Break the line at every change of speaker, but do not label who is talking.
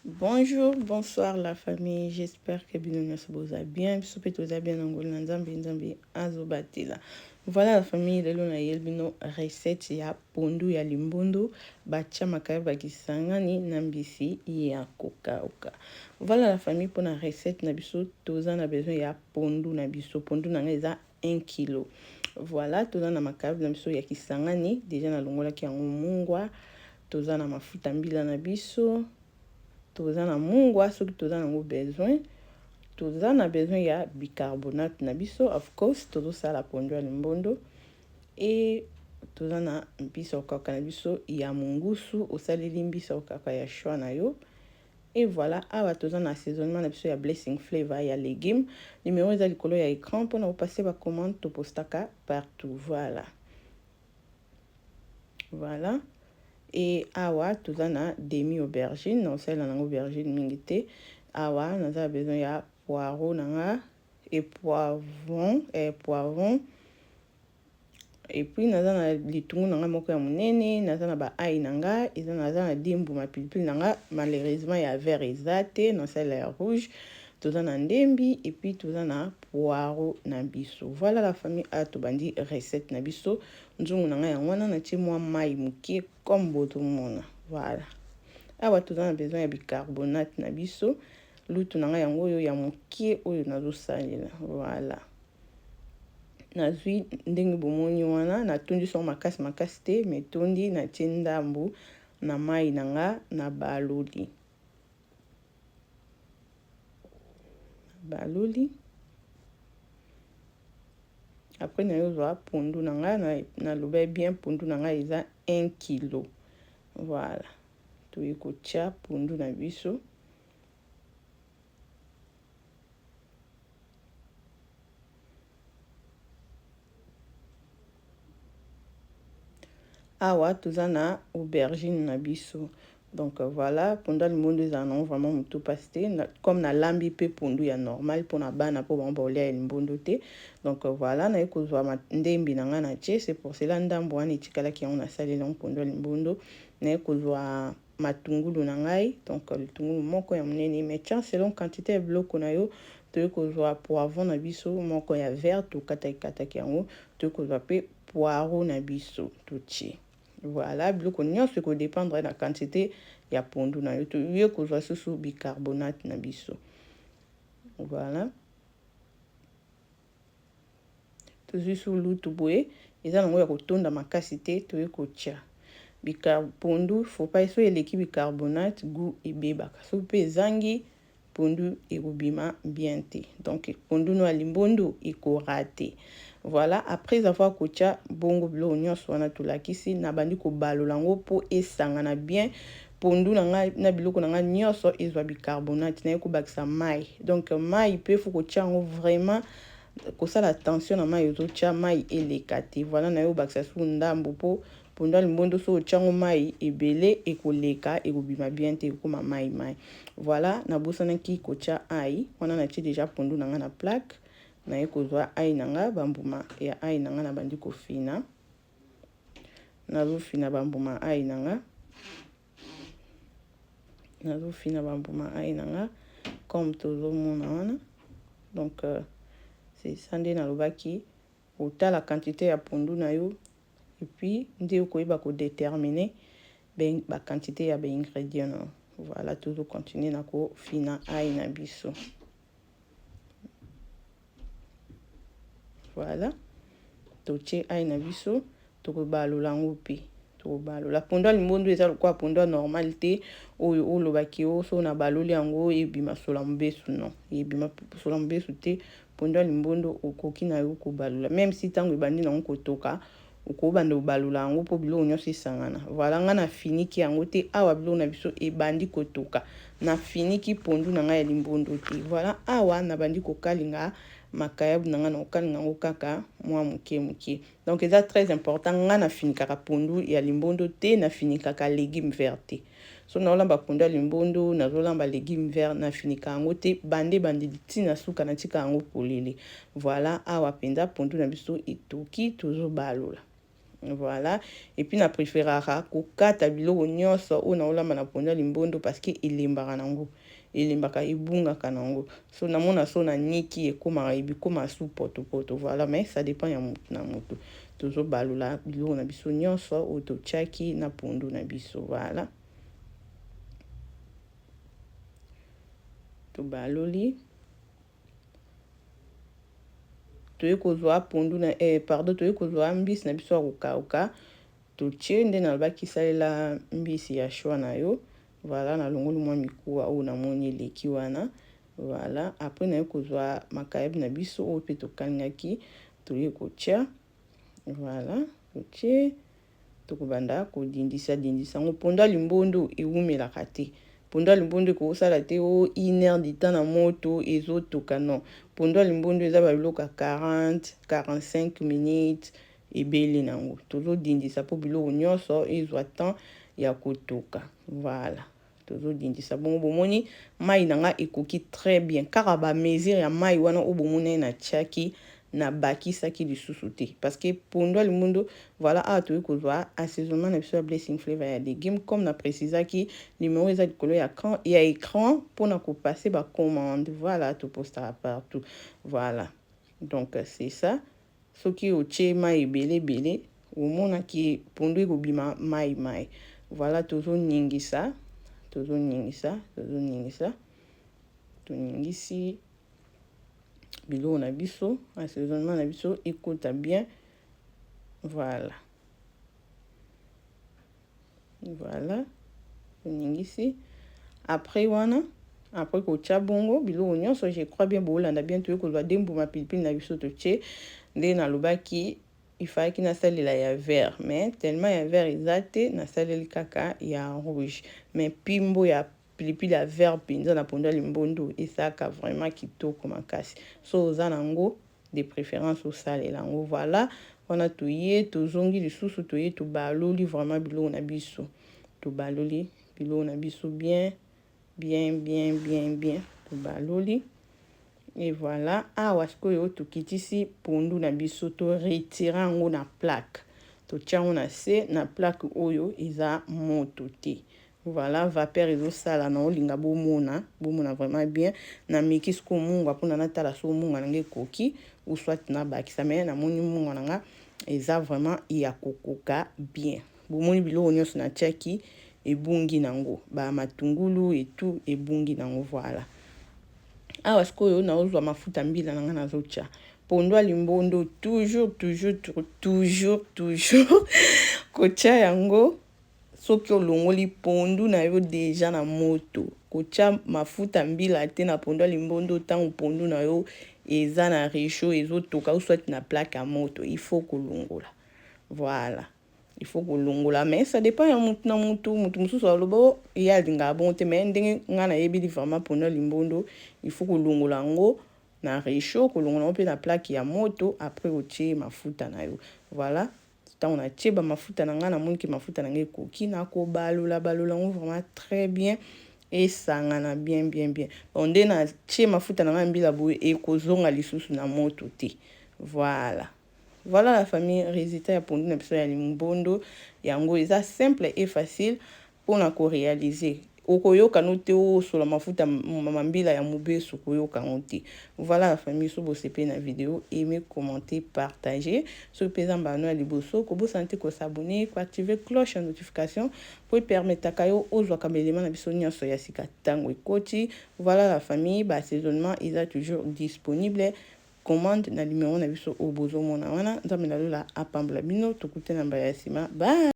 Bonjour, bonsoir la famille. J'espère que bino nyonso boza bien. Biso pe toza bien na ngolu na Nzambe, Nzambe azobatela. Voilà la famille, lelo na yeli bino recette ya pondu ya limbondo batia makaya bakisangani na mbisi ya kokauka. Voilà la famille, pona recette na biso toza na besoin ya pondu na biso. Pondu na nga eza 1 kilo. Voilà, toza na makayabu na biso ya kisangani, deja nalongolaki yango mungwa. Toza na mafuta mbila na biso, toza na mungwa soki toza nango besoin, toza na besoin ya bicarbonate na biso, of course tozosala pondu ya limbondo e toza na mbisi ya kokauka na biso ya mungusu, osaleli mbisi ya kokauka ya choix na yo. Et voilà, awa toza na assaisonnement na biso ya Blessing Flavor ya legume. Numero eza likolo ya écran mpona kopase ba commande, topostaka partout. Voilà. Voilà. Et awa toza na demi aubergine, na osalela nango aubergine mingi te. Awa naza na besoin ya poireau na nga et poivron, et poivron. Et puis naza na litungu na nga moko ya monene, naza na ba ail na nga, eza naza na de mbuma pilipili na nga, malheureusement ya vert eza te, nasalela ya rouge. Toza na ndembi et puis toza na poireau na biso. Voilà la famille, a tobandi recette na biso. Nzungu na nga yango wana natie mwa mai moke comme bozomona. Voilà. Awa toza na besoin ya bicarbonate na biso. Lutu na nga yango oyo ya moke oyo nazosalela. Voilà. Nazwi ndenge bomoni wana, natundi songo makasi makasi te, mais tondi natie ndambu na mai na nga na baloli. Baloli. Après nayozwa pondu na nga, naloba bien pondu na nga eza 1 kilo. Voilà. Toye kotia pondu na biso. Awa toza na aubergine na biso. Donc voilà, pondu ya limbondo ezala nango vraiment motu pasi te, comme nalambi pe pondu ya normal pona bana po bango baolia ya limbondo te. Donc voilà, naye kozwa ndembi na nga na tie, c'est pour cela ndambo wana etikalaki yango nasaleli yango pondu ya limbondo. Naye kozwa matungulu na ngai, donc litungulu moko ya monene, mais tiens selon quantité ya biloko na yo. Toye kozwa poivron na biso moko ya vert, tokataki kataki yango, toye kozwa pe poireau na biso totie. Voilà, biloko nyonso ekodépendre na quantité ya pondu na yo. Toye kozwa susu bicarbonate na biso. Voilà. Tozwi su lutu boye, eza nango ya kotonda makasi te, toye kotia pondu. Faut pas so eleki bicarbonate, goût ebebaka. Soki mpe ezangi pondu ekobima bien te. Donc pondu no ya limbondo ekorate. Voilà, après avoir kotia bongo biloko nyonso wana tolakisi, nabandi kobalola yango mpo esangana bien. Pondu na ngai na biloko na ngai nyonso ezwa bicarbonate, naye kobakisa mai. Donc mai mpe faut kotia yango vraiment, kosala attention na mai ozotia, mai eleka te. Voilà, naye kobakisa su ndambu mpo pondu ya limbondo so otia yango mai ebele ekoleka, ekobima bien te, ekokoma mai mai. Voilà, nabosanaki kotia ail wana, natie deja pondu na ngai na plaque. Naye kozwa ail na nga, bambuma ya ail na nga nabandi kofina. Nazofina bambuma ail na nga. Nazofina bambuma ail na nga comme tozomona wana. Donc c'est ça nde nalobaki, otala quantité ya pondu na yo et puis nde okoyeba kodéterminer ba quantité ya ba ingrédients na yo. Voilà, tozo continuer na kofina ail na biso. Voilà, totie ail na biso, tokobalola yango mpe tokobalola. Pondu ya limbondo eza lokola pondu ya normal te oyo olobaki o so na baloli yango ebima sola mobesu. Non, ebima sola mobesu te. Pondu ya limbondo okoki na yo kobalola, même si ntango ebandi nango kotoka okobanda kobalola yango mpo biloko nyonso esangana. Voilà, nga nafiniki yango te. Awa biloko na biso ebandi kotoka, nafiniki pondu na ngai ya limbondo te. Voilà, awa nabandi kokalinga makayabu na ngai, na kokalinga yango kaka mwa moke moke. Donc eza très important, nga nafinikaka pondu ya limbondo te, nafinikaka légume vert te. So naolamba pondu ya limbondo, nazolamba légume vert, nafinika yango te, bande bandeli ntina suka natika yango polele. Voilà, awa mpenza pondu na biso etoki, tozobalola. Voilà. Et puis na préférera kokata biloko nyonso oyo naolamba na pondu ya limbondo parce que elembaka nango, elembaka, ebungaka nango. So namona so naniki, ekomaka ebikoma su potopoto. Voilà, mais ça dépend ya motu na motu. Tozobalola biloko na biso nyonso oyo totiaki na pondu na biso. Voilà, tobaloli, toye kozwa pondu na pardon, toye kozwa mbisi na biso ya kokauka, totie. Nde nalobaki, salela mbisi ya choix na yo. Voilà, nalongoli mwa mikuwa oyo namoni eleki wana. Voilà, après naye kozwa makayabi na biso oyo mpe tokalingaki, toye kotia. Voilà, totie, tokobanda kodindisa dindisa yango. Pondu ya limbondo ewumelaka te. Pondu ya limbondo ekosala te o une heure du temps na moto ezotoka, non. Pondu ya limbondo eza babiloko ya 40 45 minutes ebele nango. Tozodindisa mpo biloko nyonso ezwa temps ya kotoka. Voilà, tozodindisa bongo. Bomoni mai na nga ekoki très bien, kaka bamesure ya mai wana oyo bomoni natiaki, nabakisaki lisusu te parce que pondu ya limbondo. Voilà, awa toyei kozwa assaisonnement na biso ya Blessing Flavor ya légume. Comme na précisaki, numéro eza likolo ya écran mpona kopasser bacommande. Voilà, topostaka partout. Voilà, donc c'est ça. Soki otie mai ebele ebele, omonaki pondu ekobima mai mai. Voilà, tozoningisa, tozoningisa, tozoningisa, toningisi biloko na biso, assaisonnement na biso ekota bien. Voilà, voilà, toningisi. Après wana, après kotia bongo biloko nyonso, je crois bien boolanda bien. Toye kozwa de mbuma pilipili na biso, totie. Nde nalobaki, ifalaki nasalela ya vert, mais tellement ya vert eza te, nasaleli kaka ya rouge. Mais pimbo ya pilipili ya vert mpenza na pondu ya limbondo esalaka vraiment kitoko makasi. So oza nango, de préférence osalela yango. Voilà, wana toye, tozongi lisusu, toye tobaloli vraiment biloko na biso, tobaloli biloko na biso bien bien bien bien bien, tobaloli et voilà. Awa sikoyo tokitisi pondu na biso, toretirer yango na plaque, totia yango na se na plaque oyo eza moto te. Voilà, vapeur ezosala na olinga bomona, bomona vraiment bien. Nameki sikoyo mungwa mpona natala so mungwa na nga ekoki ou soit nabakisa, mais namoni mungwa na nga eza vraiment ya kokoka bien. Bomoni biloko nyonso natiaki ebungi nango, bamatungulu etu ebungi nango. Voilà, awa sikoyo naozwa mafuta mbila na nga, nazotya pondu ya limbondo. Toujours, toujours, toujours, toujours kotia yango soki olongoli pondu na yo déjà na moto. Kotia mafuta mbila te na pondu ya limbondo ntango pondu na yo eza na réchaud, ezotoka, ou soit na plaque ya moto. Il faut kolongola. Voilà, il faut kolongola, mais ça dépend ya mutu na mutu. Mutu mosusu aloba ye alingaka bongo te, mais ndenge ngai nayebili vraiment, pondu ya limbondo il faut kolongola yango na réchaud, kolongola yango mpe na plaque ya moto, après otie mafuta na yo. Voilà, ntango natie bamafuta na ngai, namoniki mafuta na ngai ekoki, nakobalola balola yango vraiment très bien, esangana bien bien bien. Bon, nde natie mafuta na ngai mbila boye, ekozonga lisusu na moto te. Voilà, voilà la famille, résultat ya pondu na biso ya limbondo yango eza simple et facile mpona koréaliser. Okoyoka no te osola mafuta mambila ya mobesu, koyoka yango te. Voilà la famille, so bosepeli na video, aimer, commenter, partager. Soki mpe eza mbano ya liboso, kobosana te kos'abonner, koactiver cloche ya notification po epermettaka yo ozwaka baelema na biso nyonso ya sika ntango ekoti. Voilà la famille, baassaisonnement eza toujours disponible, commande na numéro na biso oyo bozomona wana. Nzambe na lola apambola bino, tokute na mbala ya nsima. Bye.